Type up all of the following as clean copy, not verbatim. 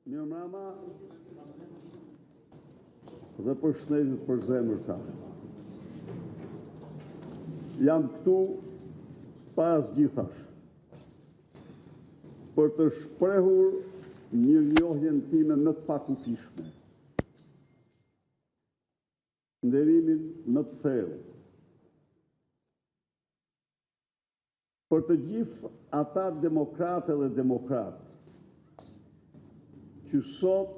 Mirëmbrëma dhe përshëndetje të përzemërta. Jam këtu para së gjithash për të shprehur mirënjohjen time më të pakufishme, nderimin më të thellë Për të gjithë ata demokrate dhe demokratë që sot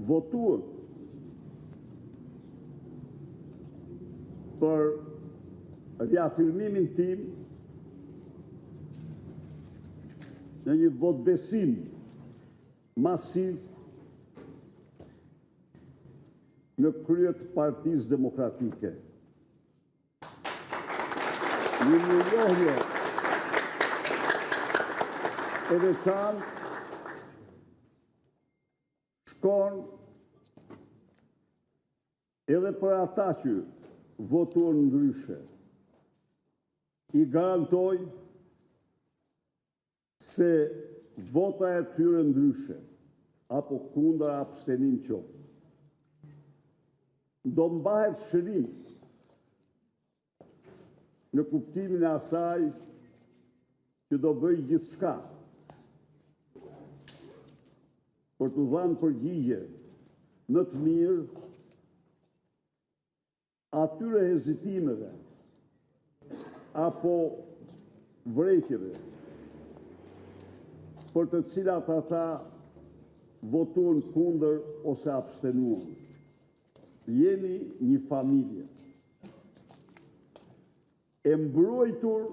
votuan për riafirmimin tim në një votëbesim masiv në krye të Partisë Demokratike. Një mirënjohje e veçantë shkon edhe për ata që votuan ndryshe. I garantoj Se vota e tyre ndryshe, apo kundër abstenim qoftë, do mbahet shënim në kuptimin e asaj që do bëj gjithçka për t'u dhënë përgjigje më të mirë Atyre hezitimeve apo vërejtjeve për të cilat ata votuan kundër ose abstenuan. Jemi një familje e mbrojtur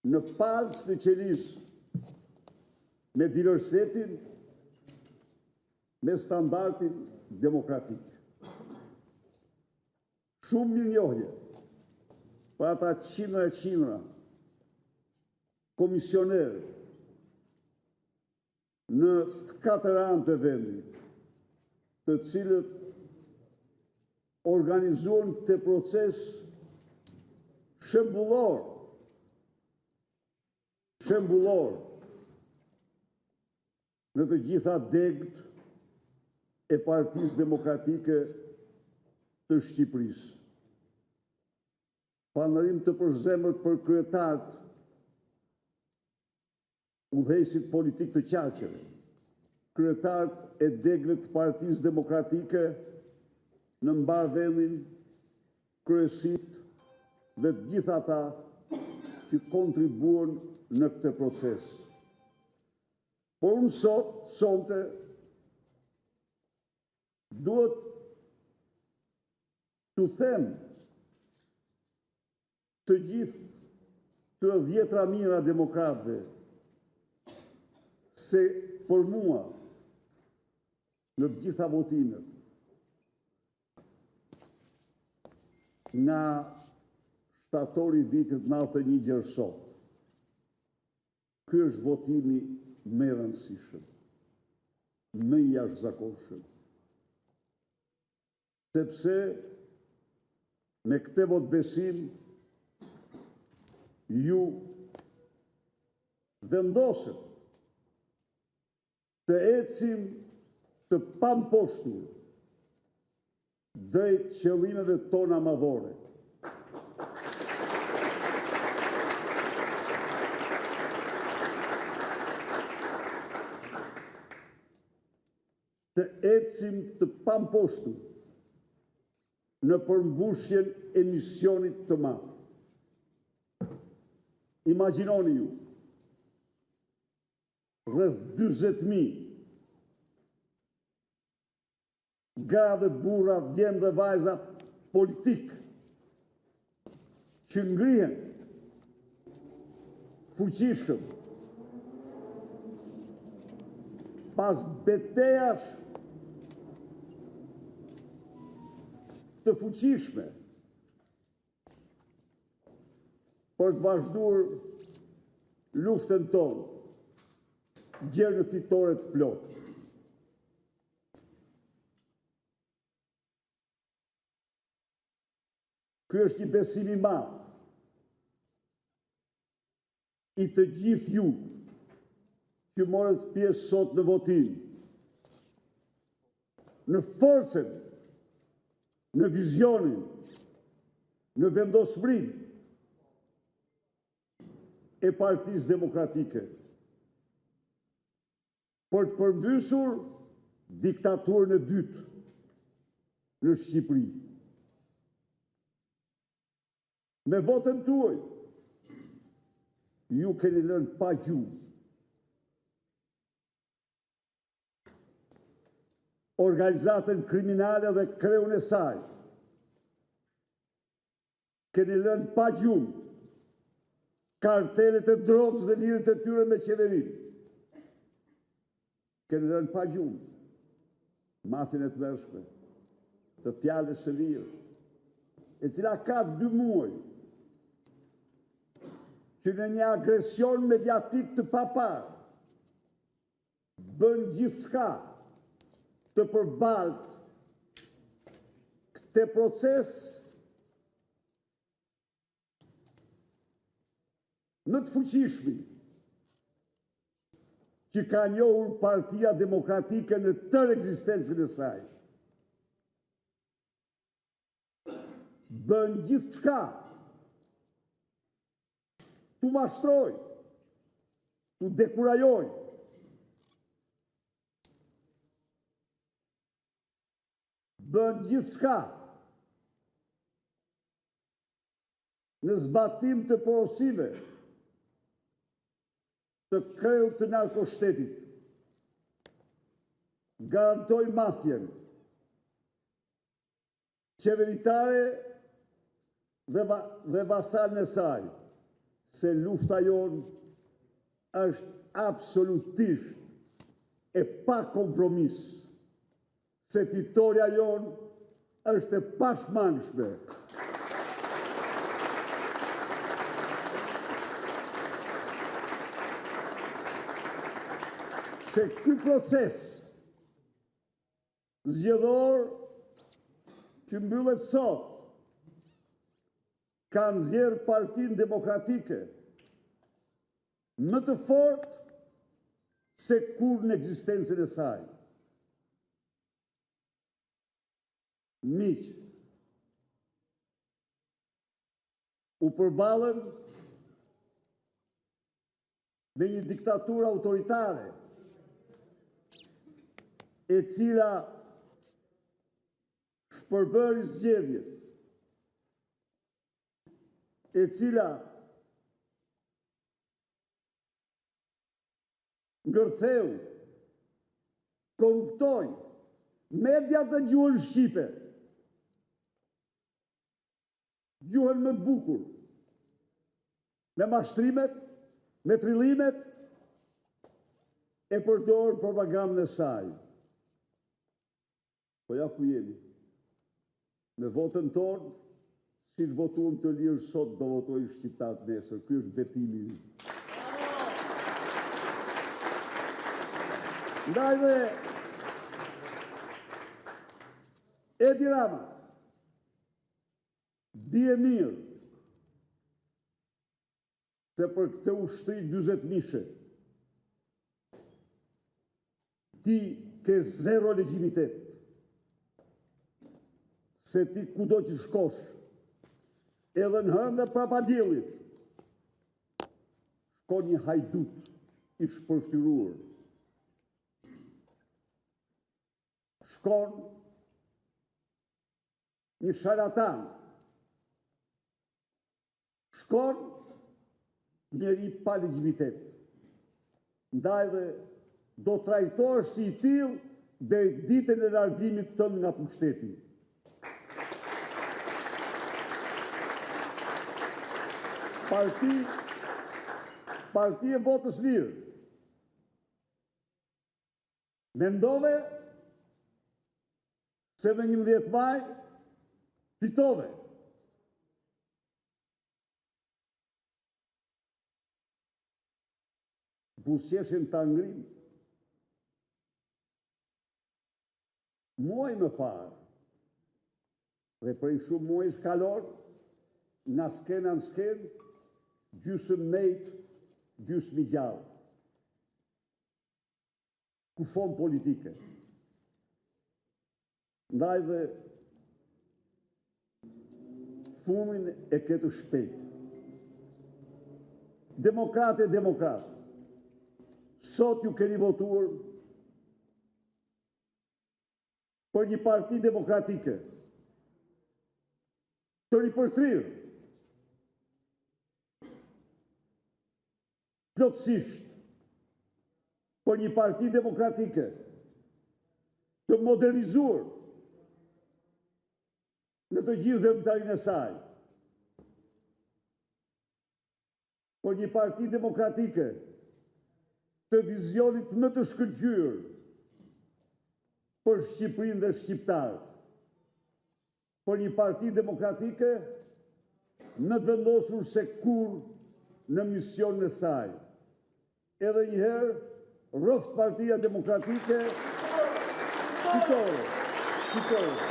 Në palcë të qelisë me diversitetin, me standardin demokratik. Shumë mirënjohje për ata qindra e qindra komisionerë në të katër anët e vendit, të cilët organizuan këtë proces shembullor, shembullor në të gjitha degët e Partisë Demokratike të Shqipërisë. Falënderim të përzemërt për kryetarët udhëheqësit politikë të qarqeve, kryetarët e degëve të Partisë Demokratike në mbarë vendin, kryesitë dhe të gjithë ata që kontribuan në këtë proces. Por unë sot, sonte, duhet t'u them Të gjithë këtyre dhjetëra mijëra demokratëve se për mua në të gjitha votimet nga shtatori i vitit 91 gjer sot, ky është votimi më i rëndësishëm, më i jashtëzakonshëm. Sepse me këtë votëbesim ju vendosët të ecim të pamposhtur drejt qëllimeve tona madhore. Të ecim të pamposhtur në përmbushjen e misionit të madh. Imagjinoni ju, rreth 40.000 gra dhe burra, djem dhe vajza politikë që ngrihen fuqishëm pas betejash të fuqishme për të vazhduar luftën tonë gjer në fitore të plotë. Ky është një besim i madh. I të gjithë ju që morët pjesë sot në votim, në forcën, në vizionin, në vendosmërinë e Partisë Demokratike për të përmbysur diktaturën e dytë në Shqipëri. Me votën tuaj, ju keni lënë pa gjumë organizatën kriminale dhe kreun e saj. Keni lënë pa gjumë kartelet e drogës dhe lidhjet e tyre me qeverinë. Keni lënë pa gjumë mafien e tmerrshme të fjalës së lirë, e cila ka dy muaj që në një agresion mediatik të paparë bën gjithçka të përbaltë këtë proces më të fuqishmin që ka njohur Partia Demokratike në tërë ekzistencën e saj. Bën gjithçka t'u mashtrojë, t'u dekurajojë. Bën gjithçka në zbatim të porosive të kreut të narkoshtetit. Garantoj mafien qeveritare dhe, dhe vasalin e saj se lufta jonë është absolutisht e pa kompromis, se fitorja jonë është e pashmangshme. Se ky proces zgjedhor që mbyllet sot ka nxjerrë Partinë Demokratike më të fortë se kurrë në ekzistencën e saj. Miq, u përballëm me një diktaturë autoritare, e cila shpërbëri zgjedhjet, e cila ngërtheu, korruptoi mediat dhe gjuhën shqipe, gjuhën më të bukur, me mashtrimet, me trillimet, e përdor propagandën e saj. Po ja ku jemi. Me votën tonë, siç votuam të lirë sot, do votojnë shqiptarët nesër. Ky është betimi ynë. Ndaj dhe Edi Rama dije mirë Se për këtë ushtri 40 mijëshe, ti ke zero legjitimitet, se ti kudo që shkosh, edhe në hënë dhe prapa diellit, shkon një hajdut i shpërfytyruar. Shkon një sharlatan Shkon njeri pa legjitimitet. Ndaj dhe do trajtohesh si i tillë deri ditën e largimit tënd nga pushteti. Parti, parti e votës lirë. Mendove se me 11 maj fitove. Buzëqeshjen ta ngrimë. Muaj më parë, dhe prej shumë muajsh kalon, nga skena në skenë, gjysmë mejt. gjysmë i gjallë. Kufomë politike. Ndaj dhe fundin e ke të shpejtë. Demokrate e demokratë, sot ju keni votuar për një parti demokratike të ripërtrirë plotësisht për një parti demokratike të modernizuar në të gjithë veprimtarinë e saj, për një parti demokratike të vizionit më të shkëlqyer për Shqipërinë dhe shqiptarët, për një parti demokratike më të vendosur se kurrë në misionin e saj. Edhe një herë, rroftë Partia Demokratike, fitore, fitore.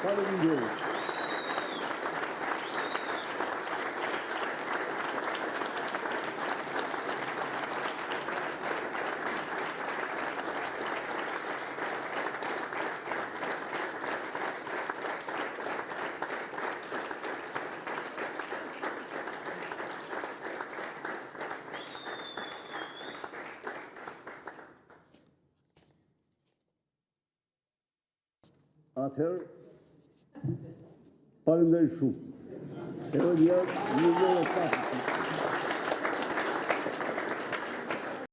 Faleminderit. Atëherë, faleminderit shumë. Edhe një herë, një herë e